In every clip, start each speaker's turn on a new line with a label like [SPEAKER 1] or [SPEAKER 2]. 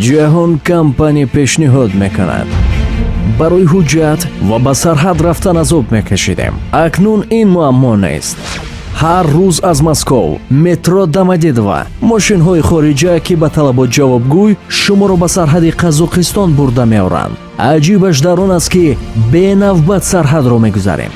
[SPEAKER 1] Ҷаҳон Компани пешниҳод мекунад. Барои ҳуҷҷат ва ба сарҳад рафтан азоб мекашидем. Акнун ин муаммо нест. Ҳар рӯз аз Москов метро Домодедово мошинҳои хориҷа, ки ба талабот ҷавобгӯй, шуморо ба сарҳади Қазоқистон бурда меоранд. Аҷибаш дар он аст, ки бенавбат сарҳадро мегузарем.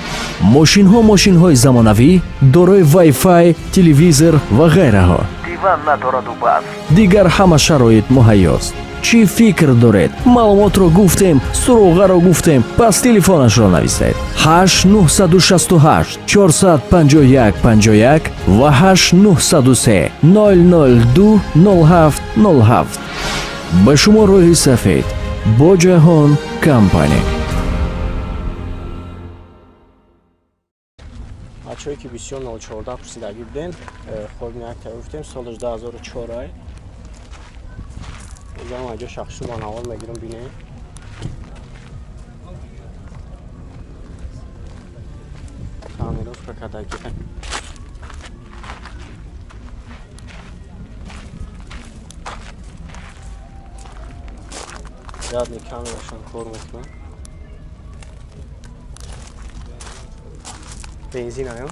[SPEAKER 1] Мошинҳо мошинҳои замонавӣ, дорои вай-фай, телевизор ва ғайраҳо. Диван надораду бас, дигар ҳама шароит муҳайёст. Чӣ фикр доред? Маълумотро гуфтем, суроғаро гуфтем, пас телефонашро нависед: 8 968 451 51 ва 8 903 002 07 07. Ба шумо роҳи сафед бо Ҷаҳон Компани.
[SPEAKER 2] Бачаҳое, ки бисёр 014 пурсидагӣ буден, хоб як гуфтем, солаш 2004 ай. Ҷам аҷо шахсу ба навор мегирам, бинем. Тонировка кадаги. Задний камерашон кор мекунад. Бензин ая.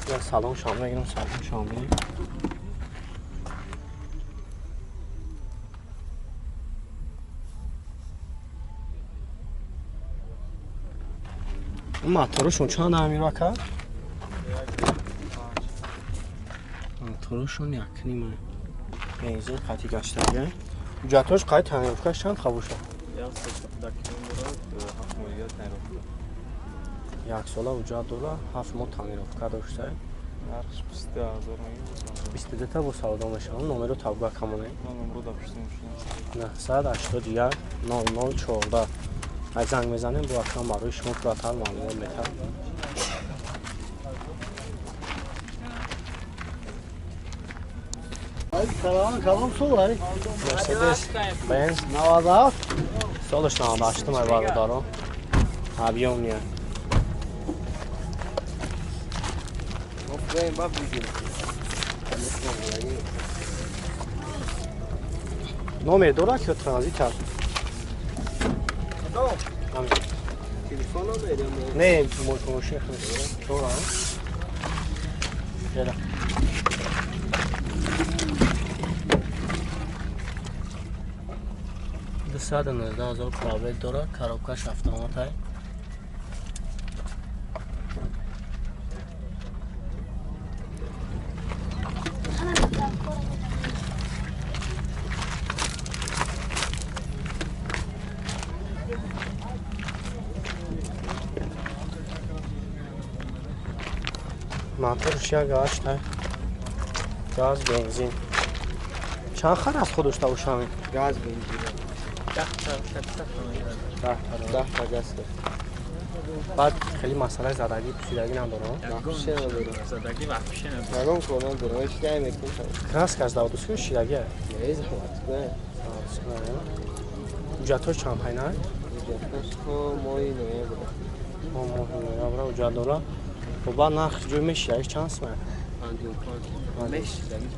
[SPEAKER 2] Я салон шом мегирам, салон шом бинем. Моторушон чанд, амир ака? Моторушон 1,5. Бензин қати гаштага. Ҳуҷҷатҳош қай, тонировкаш чанд қабуша? Як сола ҳуҷҷат дора, 7 моҳ тонировка дошта. 22 та бо савдо мешавад. Номеро табга камоне. 981 00 14. Ай занг мезанем, бо акам барои шумо пурратар маълумот метаҳад.
[SPEAKER 3] Калон калон сол ай.
[SPEAKER 2] Мерседес Бенз.
[SPEAKER 3] 97.
[SPEAKER 2] Солаш 98 май, бародаро. Объёмный.
[SPEAKER 3] Офрин баб бигир.
[SPEAKER 2] Номер дорад ё транзит аст?
[SPEAKER 3] Телефон номер ё?
[SPEAKER 2] Не, мошин дорам. Ела. 219 000 пробег дорад, коробкаш автомат ай. Моторш 1,8 ай. Газ, бензин. Чанд хар аз худаш тавушами?
[SPEAKER 3] Газ, бензин.
[SPEAKER 2] 10 та.
[SPEAKER 3] 10 та газ.
[SPEAKER 2] Баъд хеле масъалаи задагӣ, пусидагӣ надорам.
[SPEAKER 3] Вообще надорам.
[SPEAKER 4] Задагӣ вообще надорам.
[SPEAKER 3] Ягон кор надорам. Ҳеч кай мекунам.
[SPEAKER 2] Краскаш заводской шидагӣ?
[SPEAKER 3] Не, заводской.
[SPEAKER 2] Ҳуҷҷатҳош чанд пайна?
[SPEAKER 3] Ҳуҷҷатҳош то моҳи ноябр.
[SPEAKER 2] Моҳи ноябр ҳуҷҷат дорад. Бо баъд нарх ҷой мешидаги чанд сум?
[SPEAKER 3] 55. Мешидаги 55.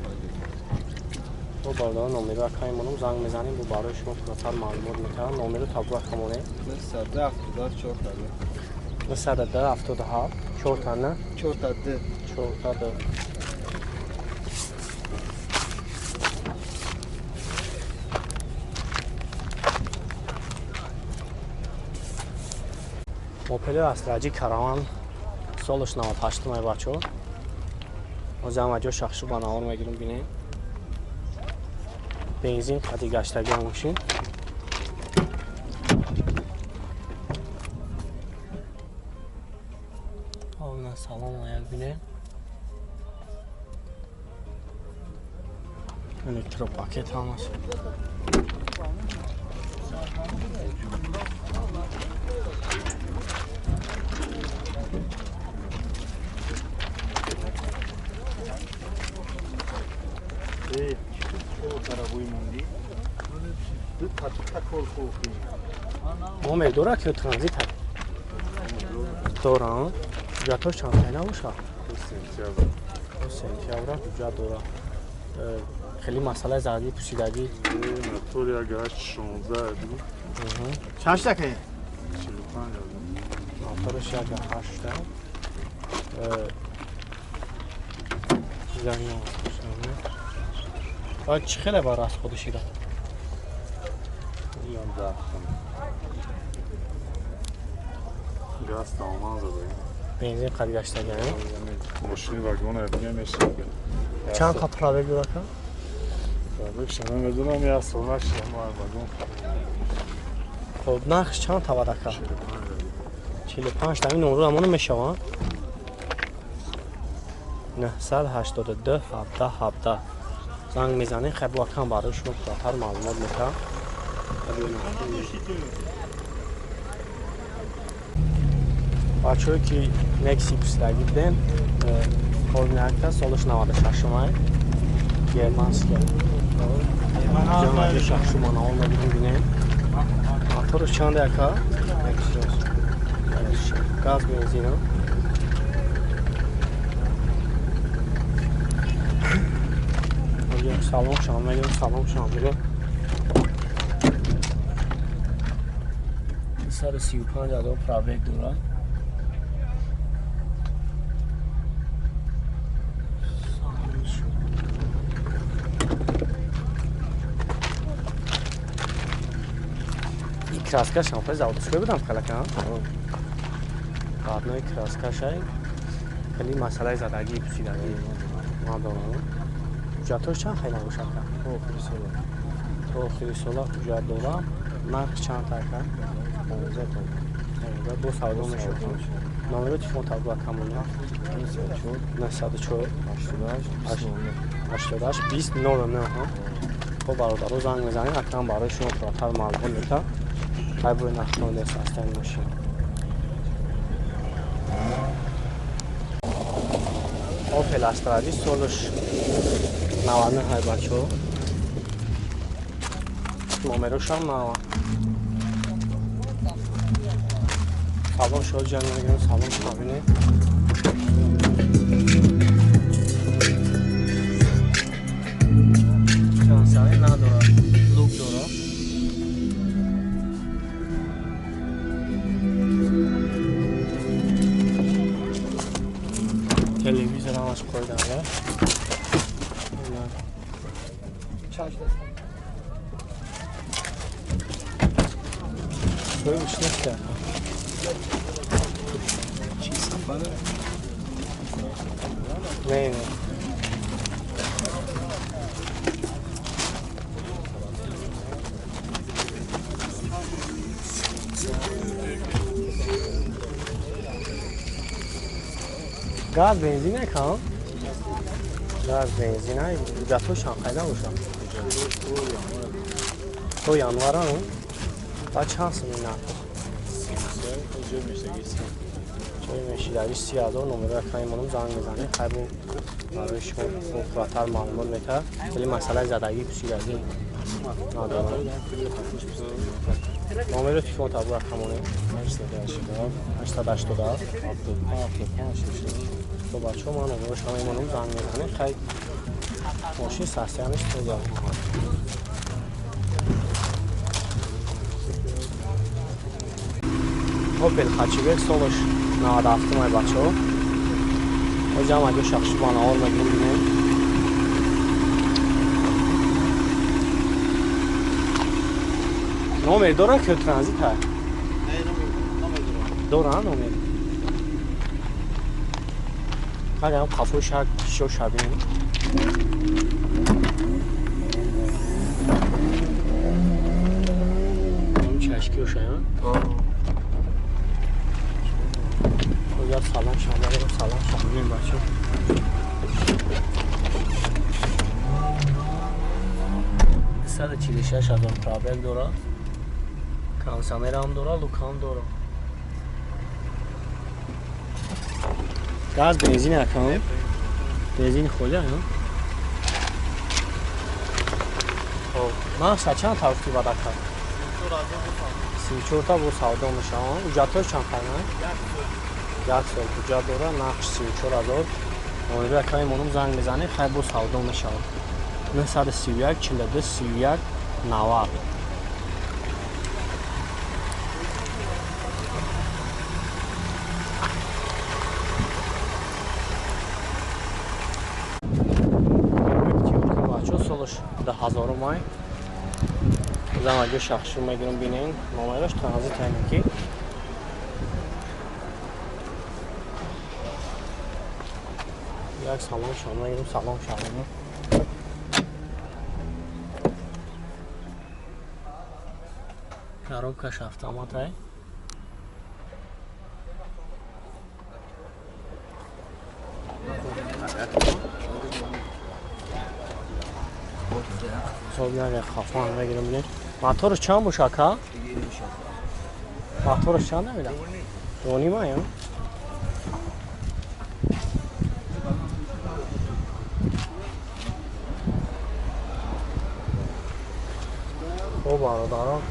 [SPEAKER 2] Бо бародаро, номеро акай монум, занг мезанем, бо барои шумо пурратар маълумот метаҳад. Номеро табу акамоне.
[SPEAKER 3] 977 4 та.
[SPEAKER 2] 902 77 4 та на?
[SPEAKER 3] 4 та 2.
[SPEAKER 2] 4 та 2. Опел Астраҷи Караван, солаш 98 май, бачаҳо. Ҳозир ҷо шахшу ба навор мегирам, бинем. Бензин қади гаштаги мошин. Овна салон як бинем. Электропакет ҳамаш. Номер дорад ё транзит дорам? Ҳуҷҷатҳош чанд қай набошад? Сентябра ҳуҷҷат дорад. Хеле масъалаи зардӣ пӯсидагӣ.
[SPEAKER 4] Мотор 1.8 16 ду.
[SPEAKER 3] Чанд шуда ки?
[SPEAKER 4] 45 ҳазор.
[SPEAKER 2] Мотораш 1.8. Чӣ хеле бар расходи шида?
[SPEAKER 4] Ям 10. Газ тамоман задагӣ.
[SPEAKER 2] Бензин қад гаштагӣ?
[SPEAKER 4] Мошини вагон дига мешавад.
[SPEAKER 2] Чанд қад пробег дорад?
[SPEAKER 4] Пробегша намедонам, як сол нашуда мо вагон.
[SPEAKER 2] Хоб, нархш чанд тавад ака? 45 та. Ин номро амона мешаванд? 982 17 17 занг мезанем, хай бо акам барои шумо пурратар маълумот метаҳам. Бачаҳое ки Некси пусидагӣ будем, координата солаш 96-умай, германский. Шашума навол мегирем, бинем. Мотораш чанд ака? Газ, бензина. Салон шам мегирем, салон шам мегирем. 135 ҳазор пробег дорад. Краска шампай заводской будам халака. Родной краска шай. Хеле масъалаи задагӣ пусидагӣ надорам. Ҳуҷҷатҳош чанд хел набошад? То охири сола ҳуҷҷат дорам. Нарх чанд така? 15 томон. Бо савдо мешавад. Номеро телефон табла камона? 904 88 88 20 09. Хоб, бародаро, занг мезанед, акам барои шумо пурратар маълумот метаҳад. Хай бо нахтон нест астани мошин. Opel Astra солаш 99 ҳай бачаҳо. Номерошам нава. Салон шо ҷамъ мегирем, салон шо бинем. Кондиционер надорад, люк дорад. Телевизор ҳамаш қойдага. Соҳибаш нест. Не, не. Газ бензин ка? Газ бензин ай, ҳуҷҷатҳош ҳам қайда бошад? То январа, ба чанд сум ин нарх? Ҷои мешидаги 30 000. Номеро якам монум, занг мезанем, хай бо барои шумо пурратар маълумот метаҳад. Хеле масъалаи задагӣ пусидагӣ надорам. Номеро телефон табу рақамонем? 887 75. То бачаҳо, ман номерош ҳама монум, занг мезанем. Хай, мошин састияниш тоза. Опел хэтчбек солаш 97 май бачаҳо. Ҳоҷам аҷо шахши ба навор мегирем, бинем. Номер дорад ки транзит ҳай? Дора номер. Ҳагам қафои шак шо шабин. Чашки ошаян. Як салон шанда, салон шанда бача. 146 000 пробег дорад. Кондиционерам дорад, люкам дорад. Газ бензин акам? Бензини холӣ ая? Хоб, нархша чанд тавфти бад ака? 34 та бо савдо мешаванд. Ҳуҷҷатҳош чанд қайна? Як сол ҳуҷҷат дорад, нархш 34 000. Номери акаи монум, занг мезанем, хай бо савдо мешавад. 931 42 31 90. Бачо солаш 2000 май. Замаги шахши мегирам бинен. Номераш транзит ки. Як салон шама мегирам, салон шама. Коробкаш автоматай. Хафан мегирам бинем. Моторш чанд боша ака? Моторш чанд намедам? Дунима ё? Хуб бародарон.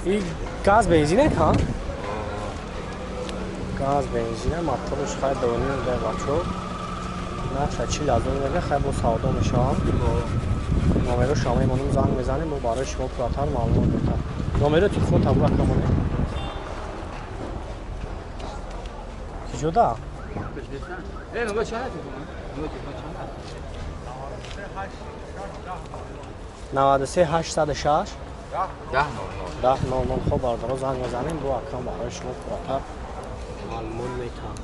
[SPEAKER 2] И газ бензине ка? Газ бензине, моторш хай дуним да бачо. Нархша 40,000 мега, хай бо савдо мешавам. Номеро шумо мемонем, занг мезанем, бо барои шумо пурратар маълумот медиҳам. Номеро телефон табура камоне. Киҷода? 93 806 10 00. Хоб бародаро занг мезанем, бо акам барои шумо пурратар маълумот медиҳам.